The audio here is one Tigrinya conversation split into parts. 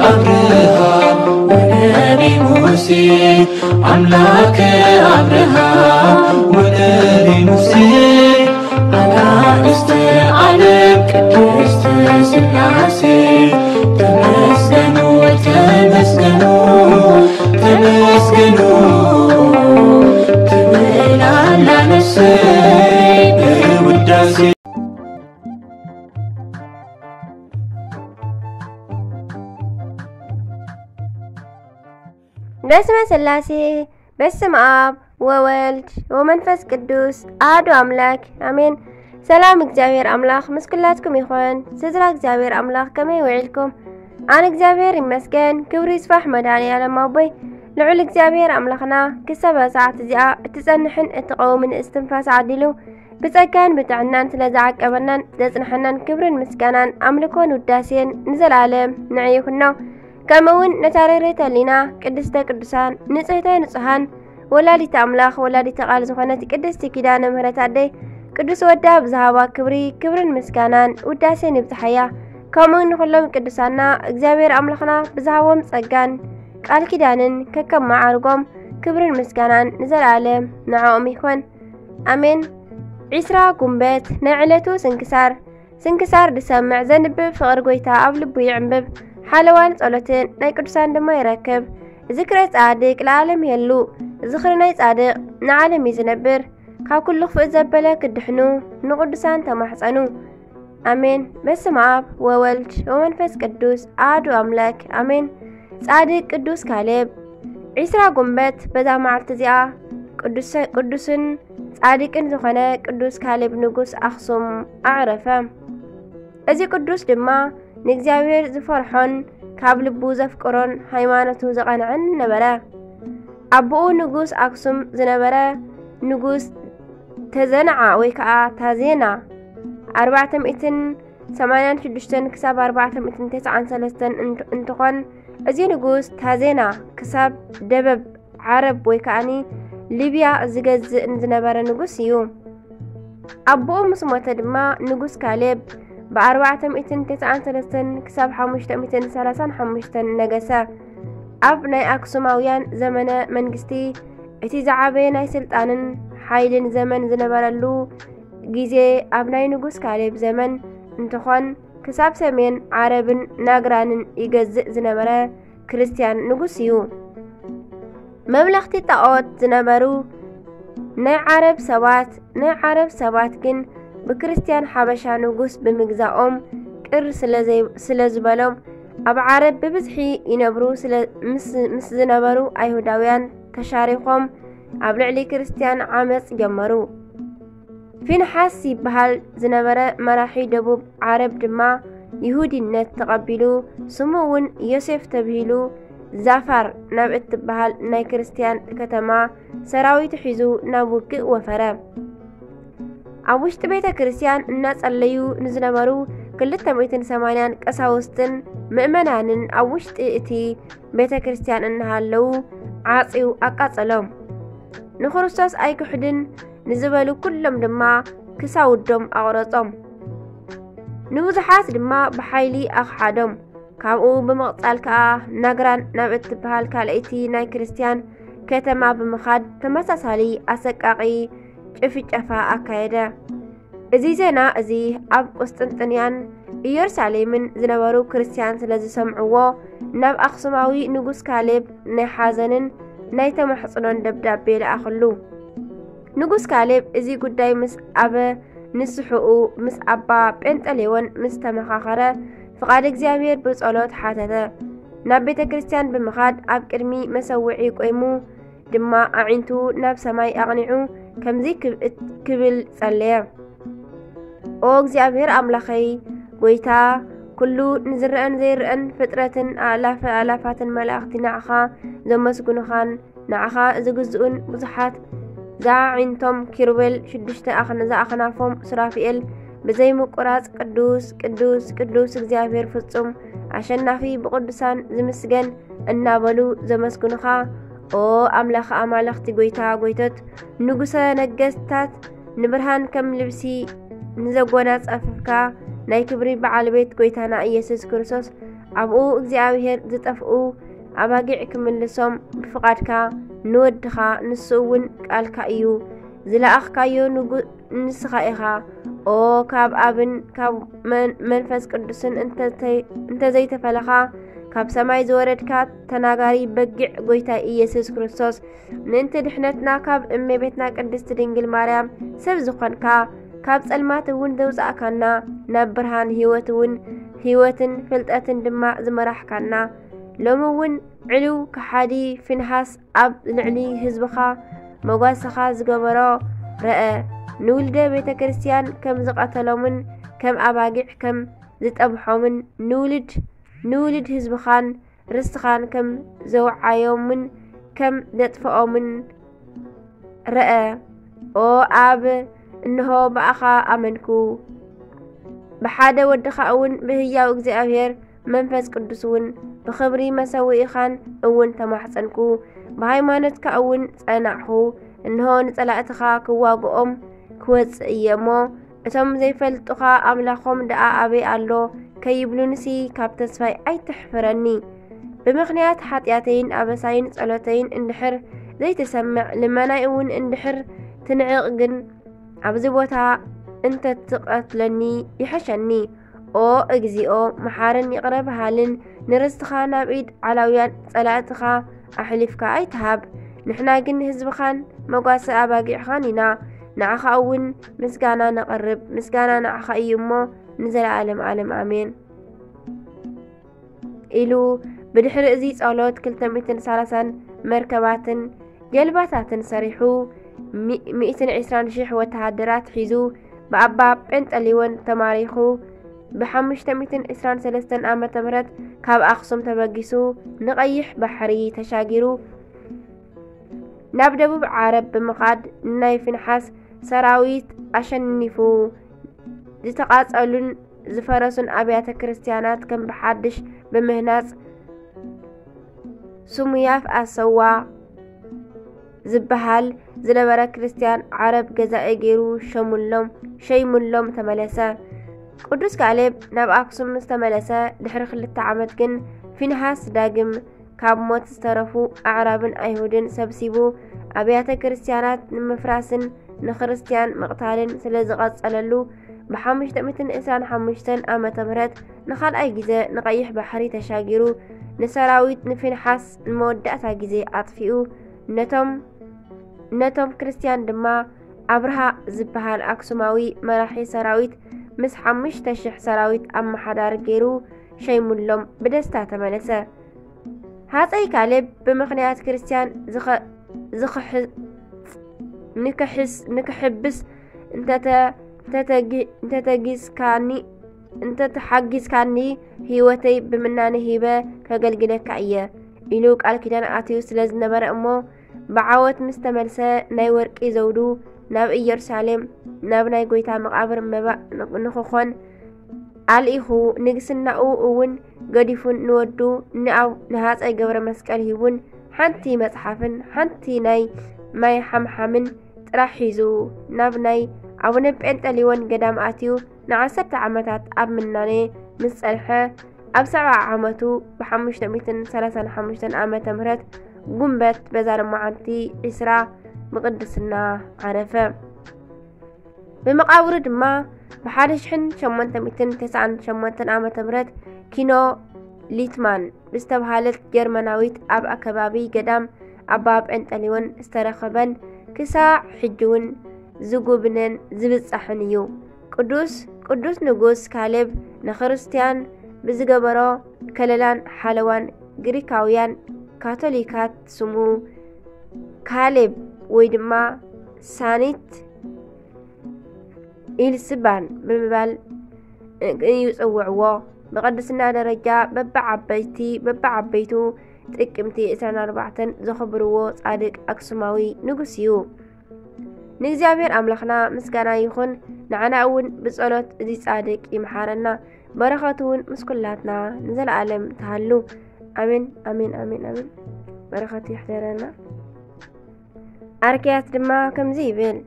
አብርሃም ወነቢ ሙሴ፣ አምላከ አብርሃም ወነቢ ሙሴ፣ አናእስተ ዓለም ቅድስት ሥላሴ፣ ተመስገኑ፣ ተመስገኑ፣ ተመስገኑ ትብል ኣላ ነፍሰይ ብውዳሴ። በስመ ሥላሴ፣ በስመ አብ ወወልድ ወመንፈስ ቅዱስ አሐዱ አምላክ አሜን። ሰላም እግዚኣብሔር ኣምላኽ ምስ ኩላትኩም ይኹን። ስድራ እግዚኣብሔር ኣምላኽ ከመይ ውዒልኩም? ኣነ እግዚኣብሔር ይመስገን፣ ክብሪ ይስፋሕ መድኃኔ ዓለም ኣቦይ። ልዑል እግዚኣብሔር ኣምላኽና ክሳብ ሰዓት እዚኣ እትጸንሕን እትቐውምን እስትንፋስ ዓዲሉ ብጸጋን ብጥዕናን ስለ ዝዓቀበናን ዘጽንሐናን ክብርን ምስጋናን ኣምልኮን ውዳሴን ንዘለዓለም ንዕኡ ይኹኖ። ከምኡ እውን ነታ ርህርህተ ህሊና ቅድስተ ቅዱሳን ንጽህተ ንጹሃን ወላዲተ ኣምላኽ ወላዲተ ቃል ዝኾነት ቅድስቲ ኪዳነ ምህረት ኣደይ ቅዱስ ወዳ ብዝሃባ ክብሪ ክብርን ምስጋናን ውዳሴን ይብዝሓያ። ከምኡ ንኹሎም ቅዱሳና እግዚኣብሔር ኣምላኽና ብዝሃቦም ጸጋን ቃል ኪዳንን ከከም መዓርጎም ክብርን ምስጋናን ንዘለዓለም ንዕኦም ይኹን። ኣሜን። ዒስራ ጉንበት ናይ ዕለቱ ስንክሳር። ስንክሳር ዝሰምዕ ዘንብብ ፍቕሪ ጐይታ ኣብ ልቡ ይዕንብብ። ሓለዋን ጸሎትን ናይ ቅዱሳን ድማ ይረክብ። ዝክረ ጻድቅ ለዓለም ይህሉ። ዝኽሪ ናይ ጻድቅ ንዓለም እዩ ዝነብር። ካብ ኩሉ ክፍእ ዘበለ ክድሕኑ ንቅዱሳን ተማሕጸኑ። ኣሜን። በስመ አብ ወወልድ ወመንፈስ ቅዱስ አሐዱ አምላክ አሜን። ጻድቅ ቅዱስ ካሌብ። ዒስራ ጉንበት በዛ መዓልቲ እዚኣ ቅዱስ-፣ ቅዱስን ጻድቅን ዝኾነ ቅዱስ ካሌብ ንጉስ ኣኽሱም ኣዕረፈ። እዚ ቅዱስ ድማ ንእግዚኣብሔር ዝፈርሖን ካብ ልቡ ዘፍቅሮን ሃይማኖቱ ዘቐንዐን ነበረ። ኣቦኡ ንጉስ ኣክሱም ዝነበረ ንጉስ ተዘንዓ ወይ ከዓ ታዜና ኣርባዕተ ሚእትን ሰማንያን ሽዱሽተን ክሳብ ኣርባዕተ ሚእትን ተስዓን ሰለስተን እንት-፣ እንትኾን፣ እዚ ንጉስ ታዜና ክሳብ ደበብ ዓረብ ወይ ከዓኒ ሊብያ ዝገዝእ ዝነበረ ንጉስ እዩ። ኣቦኡ ምስ ሞተ ድማ ንጉስ ካሌብ ብኣርባዕተ ሚእትን ተስዓን ሰለስተን ክሳብ ሓሙሽተ ሚእትን ሰላሳን ሓሙሽተን ነገሰ። ኣብ ናይ ኣክሱማውያን ዘመነ መንግስቲ እቲ ዝዓበየ ናይ ስልጣንን ሓይልን ዘመን ዝነበረሉ ግዜ ኣብ ናይ ንጉስ ካሌብ ዘመን እንትኾን፣ ክሳብ ሰሜን ዓረብን ናግራንን ይገዝእ ዝነበረ ክርስትያን ንጉስ እዩ። መምለኽቲ ጣዖት ዝነበሩ ናይ ዓረብ ሰባት፣ ናይ ዓረብ ሰባት ግን ብክርስቲያን ሓበሻ ንጉስ ብምግዛኦም ቅር ስለ ዘይ-፣ ስለ ዝበሎም፣ ኣብ ዓረብ ብብዝሒ ይነብሩ ስለ-፣ ምስ-፣ ምስ ዝነበሩ ኣይሁዳውያን ተሻሪኾም ኣብ ልዕሊ ክርስቲያን ዓመጽ ጀመሩ። ፊንሓስ ይበሃል ዝነበረ መራሒ ደቡብ ዓረብ ድማ ይሁዲነት ተቐቢሉ፣ ስሙ እውን ዮሴፍ ተብሂሉ፣ ዛፋር ናብ እትበሃል ናይ ክርስትያን ከተማ ሰራዊቱ ሒዙ ናብ ውግእ ወፈረ። ኣብ ውሽጢ ቤተ ክርስቲያን እናጸለዩ ንዝነበሩ ክልተ ሚእትን ሰማንያን ቀሳውስትን ምእመናንን ኣብ ውሽጢ እቲ ቤተ ክርስቲያን እናሃለዉ ዓጽዩ ኣቃጸሎም። ንክርስቶስ ኣይክሕድን ንዝበሉ ኩሎም ድማ ክሳውዶም ኣቑረጾም። ንብዙሓት ድማ ብሓይሊ ኣኽሓዶም። ካብኡ ብምቕጻል ከኣ ናግራን ናብ እትበሃል ካልኣይቲ ናይ ክርስትያን ከተማ ብምኻድ ተመሳሳሊ ኣሰቃቒ ጭፍጨፋ ኣካየደ። እዚ ዜና እዚ ኣብ ቁስጥንጥንያን ኢየሩሳሌምን ዝነበሩ ክርስትያን ስለ ዝሰምዕዎ፣ ናብ ኣኽሱማዊ ንጉስ ካሌብ ናይ ሓዘንን ናይ ተማሕጽኖን ደብዳቤ ለኣኸሉ። ንጉስ ካሌብ እዚ ጉዳይ ምስ ኣበ ንስሕኡ ምስ ኣባ ጴንጠሌዎን ምስ ተመኻኸረ፣ ፍቓድ እግዚኣብሔር ብጸሎት ሓተተ። ናብ ቤተ ክርስቲያን ብምኻድ ኣብ ቅድሚ መሰውዒ ቆይሙ ድማ ኣዒንቱ ናብ ሰማይ ኣቕኒዑ ከምዚ ክብ-፣ ክብል ጸለየ። ኦ እግዚኣብሔር ኣምላኸይ፣ ጐይታ፣ ኩሉ ንዝረአን ዘይረአን ፍጥረትን ኣእላፈ ኣእላፋትን መላእኽቲ ንዓኻ ዘመስግኑኻን ንዓኻ ዝግዝኡን ብዙሓት፣ ዘኣዒንቶም ኪሩቤል፣ ሽዱሽተ ኣኽን-፣ ዘኣኽናፎም ሱራፊኤል፣ ብዘይምቁራጽ ቅዱስ፣ ቅዱስ፣ ቅዱስ እግዚኣብሔር ፍጹም ኣሸናፊ ብቅዱሳን ዝምስገን እናበሉ ዘመስግኑኻ። ኦ ኣምላኽ ኣማልኽቲ፣ ጐይታ ጐይቶት፣ ንጉሰ ነገስታት፣ ንብርሃን ከም ልብሲ ንዘጎናጸፍካ ናይ ክብሪ በዓል ቤት ጐይታና ኢየሱስ ክርስቶስ ኣብኡ እግዚኣብሔር ዝጠፍኡ ኣባጊዕ ክምልሶም ብፍቓድካ ንወድኻ፣ ንሱ እውን ቃልካ እዩ። ዝለኣኽካዮ ንጉ-፣ ንስኻ ኢኻ። ኦ ካብ ኣብን ካብ መን-፣ መንፈስ ቅዱስን እንተተይ-፣ እንተዘይተፈለኻ፣ ካብ ሰማይ ዝወረድካ ተናጋሪ በጊዕ ጐይታ ኢየሱስ ክርስቶስ፣ ምእንቲ ድሕነትና ካብ እመቤትና ቅድስቲ ድንግል ማርያም ሰብ ዝኾንካ፣ ካብ ጸልማት እውን ዘውጻእካና፣ ናብ ብርሃን ህይወት እውን፣ ህይወትን ፍልጠትን ድማ ዝመራሕካና፣ ሎሚ እውን ዕሉው ከሓዲ ፊንሃስ ኣብ ልዕሊ ህዝብኻ መጓሰኻ ዝገበሮ ረአ። ንውልደ ቤተ ክርስቲያን ከም ዝቐተሎምን ከም ኣባጊዕ ከም ዝጠብሖምን፣ ንውልድ፣ ንውልድ ህዝብኻን ርስትኻን ከም ዘውዓዮምን ከም ዘጥፍኦምን ረአ። ኦ ኣብ፣ እንሆ ብኣኻ ኣመንኩ፣ ብሓደ ወድኻ እውን ብህያው እግዚኣብሔር መንፈስ ቅዱስ እውን ብኽብሪ መሰውኢኻን እውን ተማሕጸንኩ፣ ብሃይማኖትካ እውን ጸናዕኹ። እንሆ ንጸላእትኻ ክዋግኦም ክወጽእ እየ እሞ፣ እቶም ዘይፈልጡኻ ኣምላኾም ደኣ ኣበይ ኣሎ ከይብሉንሲ ካብ ተስፋይ ኣይትሕፍረኒ። ብምኽንያት ሓጢኣተይን ኣበሳይን ጸሎተይን እንድሕር ዘይትሰምዕ፣ ልመናይ እውን እንድሕር ትንዕቕ ግን፣ ኣብዚ ቦታ እንተትቐትለኒ ይሕሸኒ። ኦ እግዚኦ፣ መሓርን ይቕረ በሃልን፣ ንርስትኻ ናብ ኢድ ዓላውያን ጸላእትኻ ኣሕሊፍካ ኣይትሃብ። ንሕና ግን ህዝብኻን መጓሰ ኣባጊዕኻን ኢና። ንዓኻ እውን ምስጋና ነቕርብ። ምስጋና ንዓኻ እዩ እሞ ንዘለኣለም ዓለም ኣሜን። ኢሉ። ብድሕሪ እዚ ጸሎት ክልተ ሚእትን ሰላሳን መርከባትን ጀልባታትን ሰሪሑ፣ ሚ-፣ ሚእትን ዕስራን ሽሕ ወተሃደራት ሒዙ፣ ብኣባ ጴንጠሊዮን ተማሪኹ፣ ብ ሓሙሽተ ሚእትን ዕስራን ሰለስተን ዓመተ ምህረት ካብ ኣኽሱም ተበጊሱ፣ ንቐይሕ ባሕሪ ተሻጊሩ፣ ናብ ደቡብ ዓረብ ብምኻድ፣ ንናይ ፊንሓስ ሰራዊት ኣሸኒፉ፣ ዝተቓጸሉን ዝፈረሱን ኣብያተ ክርስቲያናት ከም ብሓድሽ ብምህናጽ፣ ስሙያፍ ኣሰዋ ዝበሃል ዝነበረ ክርስቲያን ዓረብ ገዛኢ ገይሩ ሸሙሎም፣ ሸይሙሎም ተመለሰ። ቅዱስ ካሌብ ናብ ኣክሱም ምስ ተመለሰ ድሕሪ ክልተ ዓመት ግን፣ ፊንሃስ ዳግም ካብ ሞት ዝተረፉ ኣዕራብን ኣይሁድን ሰብሲቡ፣ ኣብያተ ክርስቲያናት ንምፍራስን ንክርስቲያን ምቕታልን ስለ ዝቐጸለሉ፣ ብ ሓሙሽተ ሚእትን ዕስራን ሓሙሽተን ዓመተ ምህረት ንኻልኣይ ግዜ ንቐይሕ ባሕሪ ተሻጊሩ፣ ንሰራዊት ንፊንሓስ ንመወዳእታ ግዜ ኣጥፊኡ፣ ነቶም፣ ነቶም ክርስቲያን ድማ ኣብርሃ ዝበሃል ኣክሱማዊ መራሒ ሰራዊት ምስ ሓሙሽተ ሽሕ ሰራዊት ኣመሓዳሪ ገይሩ ሸይሙሎም ብደስታ ተመለሰ። ሃጸይ ካሌብ ብምኽንያት ክርስቲያን ዝኸ-፣ ዝኽሕ-፣ ንክሕስ-፣ ንክሕብስ እንተተ-፣ እንተተጊ-፣ እንተተጊዝካኒ፣ እንተተሓጊዝካኒ ህይወተይ ብምናኒ ሂበ ከገልግለካ እየ ኢሉ ቃል ኪዳን ኣትዩ ስለ ዝነበረ እሞ፣ ብዓወት ምስ ተመልሰ ናይ ወርቂ ዘውዱ ናብ ኢየሩሳሌም ናብ ናይ ጐይታ መቓብር መባእ ንኽኾን ኣልኢኹ፣ ንግስናኡ እውን ገዲፉን ንወዱ ንኣው-፣ ንሃጸይ ገብረ መስቀል ሂቡን ሓንቲ መጽሓፍን ሓንቲ ናይ ማይ ሓምሓምን ጥራሕ ሒዙ ናብ ናይ ኣቡነ ጴንጠሊዮን ገዳም ኣትዩ ንዓሰርተ ዓመታት ኣብ ምናኔ ምስ ጸንሐ፣ ኣብ ሰብዓ ዓመቱ ብ ሓሙሽተ ሚእትን ሰላሳን ሓሙሽተን ዓመተ ምህረት ጉንበት በዛ ለማዓንቲ ዒስራ ብቕድስና ዓረፈ። ብመቓብሩ ድማ ብ ሓደ ሽሕን ሸሞንተ ሚእትን ተስዓን ሸሞንተን ዓመተ ምህረት ኪኖ ሊትማን ብዝተብሃለት ጀርመናዊት ኣብ ኣከባቢ ገዳም ኣባ ጴንጠሊዮን ዝተረኸበን ክሳዕ ሕጂ እውን ዝጉብነን ዝብጻሕን እዩ። ቅዱስ፣ ቅዱስ ንጉስ ካሌብ ንክርስትያን ብዝገበሮ ከለላን ሓለዋን ግሪካውያን ካቶሊካት ስሙ ካሌብ ወይ ድማ ሳኒት ኢልስባን ብምባል እዩ ጽውዕዎ። ብቅድስና ደረጃ በብዓበይቲ፣ በብዓበይቱ ጥቅምቲ ዕስራን ኣርባዕተን ዘኽብርዎ ጻድቅ ኣክሱማዊ ንጉስ እዩ። ንእግዚኣብሔር ኣምላኽና ምስጋና ይኹን። ንዓና እውን ብጸሎት እዚ ጻድቅ ይምሓረና። በረኸቱ እውን ምስ ኩላትና ንዘለኣለም ትሃሉ። ኣሜን፣ ኣሜን፣ ኣሜን፣ ኣሜን። በረኸቱ ይሕደረና። ኣርክያስ ድማ ከምዚ ይብል፣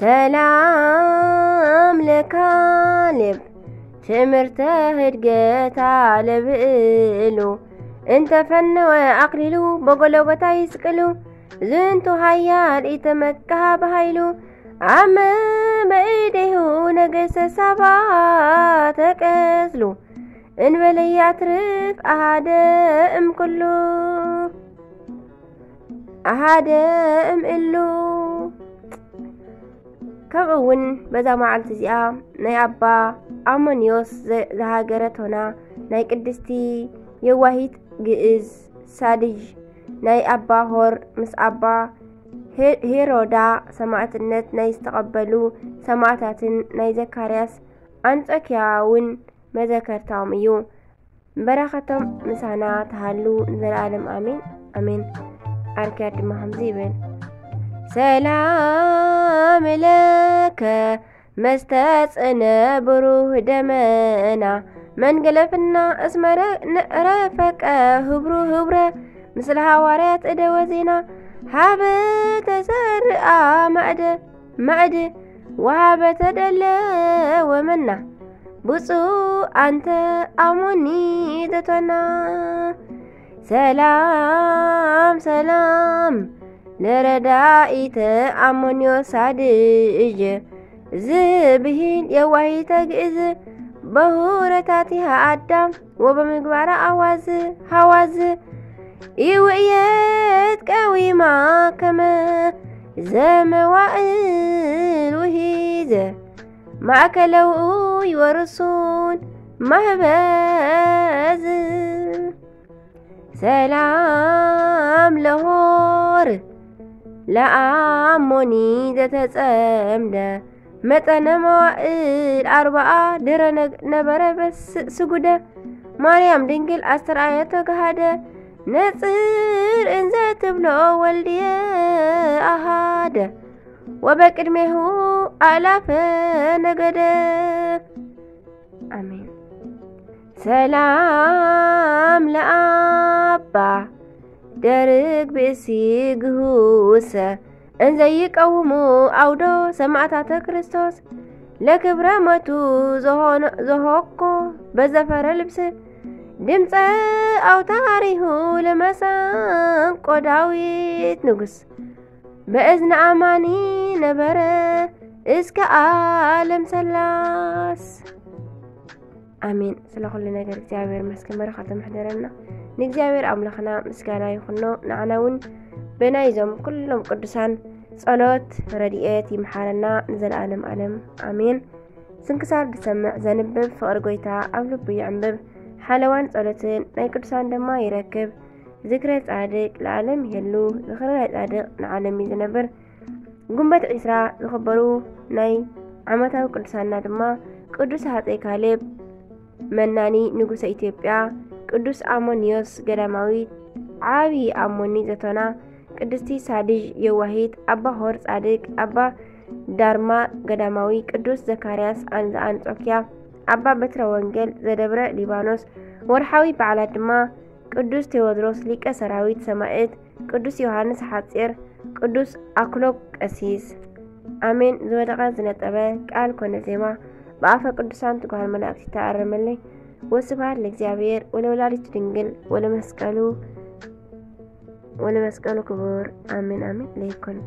ሰላም ለካሌብ ትእምርተ ህድገታ ለብእሉ እንተፈነወ ኣክሊሉ በጎለጎታ ይስቅሉ። ዝንቱ ሃያል ኢተመካሃ ብሃይሉ ኣመ በኢዴሁ ነገሰ ሳባ ተቀዝሉ። እንበለያ ትርፍ ኣሃደ እም ኩሉ ኣሃደ እም እሉ። ከምኡ እውን በዛ መዓልቲ እዚኣ ናይ ኣባ ኣሞንዮስ ዘ- ዝሃገረ ቶና፣ ናይ ቅድስቲ የዋሂት ግእዝ ሳድዥ፣ ናይ ኣባ ሆር ምስ ኣባ ሄ- ሄሮዳ ሰማዕትነት ናይ ዝተቐበሉ ሰማዕታትን ናይ ዘካርያስ ኣንጾኪያ እውን መዘከርታኦም እዩ። በረኸቶም ምሳና ተሃሉ ንዘለኣለም ኣሜን ኣሜን። ኣርክያድ ድማ ከምዚ ይብል፣ ሰላም ለከ መስተጽነ ብሩህ ደመና መንገለፍና እስመረ ንዕረ ፈቀ ህብሩ ህብረ ምስለ ሃዋርያት እደወ ዜና ሃበ ተዘርኣ ማዕደ ማዕድ ወሃበ ተደለ ወመና ብፁዕ ኣንተ ኣሞኒ ዘቶና። ሰላም ሰላም ለረዳኢተ ኣሞንዮ ሳድእዥ ዝብሂል የዋሂተ ግእዝ በሁረታቲሃ ኣዳም ወበምግባራ ኣዋዝ ሃዋዝ ይውእየት ቀዊማ ከመ ዘመዋእል ውሂዘ ማእከለውኡ ይወርሱን ማህበዝ ሰላም ለሆር ለኣሞኒ ዘተጸምደ መጠነ መዋእል ኣርባኣ ድረ ነግ- ነበረ በስ ስጉደ ማርያም ድንግል ኣስተርኣየቶ ገሃደ ነጽር እንዘ ትብሎ ወልድየ ኣሃደ ወበቅድሜሁ ኣእላፈ ነገደ። ኣሜን። ሰላም ለኣባ ደርግ ብእሲ ግሁሰ እንዘይቀውሙ ኣውዶ ሰማዕታተ ክርስቶስ ለክብረ ሞቱ ዘሆኖ- ዘሆኮ በዘፈረ ልብስ ድምፀ ኣውታሪሁ ለመሰንቆ ዳዊት ንጉስ በእዝነ ኣማኒ ነበረ እስከ ዓለም ሰላስ። ኣሜን። ስለ ኩሉ ነገር እግዚኣብሔር ይመስገን። በረኸቱ ምሕደረና። ንእግዚኣብሔር ኣምላኽና ምስጋና ይኹኖ። ንዓና እውን ብናይዞም ኩሎም ቅዱሳን ጸሎት ረድኤት ይምሓረና ንዘለዓለም ዓለም። ኣሜን። ስንክሳር ዝሰምዕ ዘንብብ ፍቕሪ ጎይታ ኣብ ልቡ ይዕንብብ። ሓለዋን ጸሎትን ናይ ቅዱሳን ድማ ይረክብ። ዝክረ ጻድቅ ለዓለም ይሄሉ። ዝኽሪ ናይ ጻድቅ ንዓለም እዩ ዝነብር። ጉንበት ዒስራ ዝኽበሩ ናይ ዓመታዊ ቅዱሳንና ድማ ቅዱስ ሃፀይ ካሌብ መናኒ ንጉሰ ኢትዮጵያ፣ ቅዱስ ኣሞንዮስ ገዳማዊ፣ ዓብዪ ኣሞኒ ዘቶና፣ ቅድስቲ ሳድዥ የዋሂት፣ ኣባ ሆር ጻድቅ፣ ኣባ ዳርማ ገዳማዊ፣ ቅዱስ ዘካርያስ ኣን- ዘኣንጾኪያ፣ ኣባ በትረ ወንጌል ዘደብረ ሊባኖስ። ወርሓዊ በዓላት ድማ ቅዱስ ቴዎድሮስ ሊቀ ሰራዊት ሰማዕት፣ ቅዱስ ዮሃንስ ሓጺር፣ ቅዱስ ኣክሎግ ቀሲስ። ኣሜን። ዝወደቐ ዝነጠበ ቃል ኮነ ዜማ ብኣፈ ቅዱሳን ትጉሃን መላእክት ይተኣረመለይ። ወስብሐት ለእግዚኣብሔር ወለወላዲቱ ድንግል ወለመስቀሉ ወለመስቀሉ ክቡር። ኣሜን ኣሜን። ለይኩን